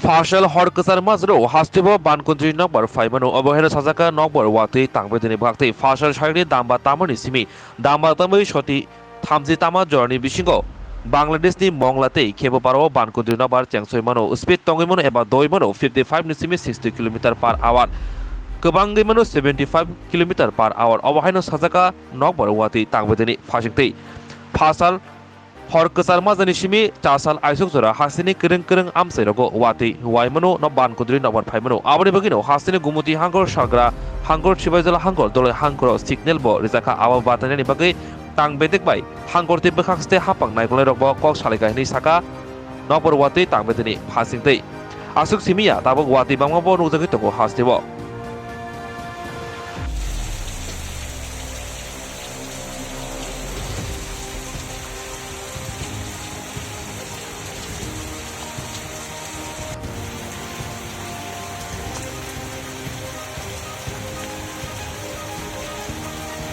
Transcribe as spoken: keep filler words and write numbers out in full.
Phasal hor kwchar majra o hasteo ban kundri nokbar phai mano, obo haino sajak kha nokbar watwi tangbedini bwkhaktwi. Phasal salni damba tamani simi damba tamwi soti thamji tama jorani bisingo Bangladesh ni Mongla tei Khebopara o ban kundri nokbar chengsoi mano, speed tongwi mano eba doi mano fifty five ni simi sixty kilometer per hour, kwbangwi mano seventy five kilometer per hour, obo haino sajak kha nokbar watwi tangbedini phasingtwi. Phasal hor kwchar majani simi chasal aisuk jora hasteni kwrwng kwrwng amchai rogo watwi wai mano no ban kundri nokbar phai mano. Aboni bagwino hasteni Gumuti hangkor, Sagra hangkor, Sibaijala hangkor, Doloi hangkoro signal bo rijak kha. Abo batainani bagwi tang bedek bai hangkor tei bwkhak ste hapang naikolnai rok bo kok salai kha hinwi saka nokbar watwi tang bedeni phasingtwi. Aswk simi ya tabuk watwi bangma bo nukjagwi tongo hasteo.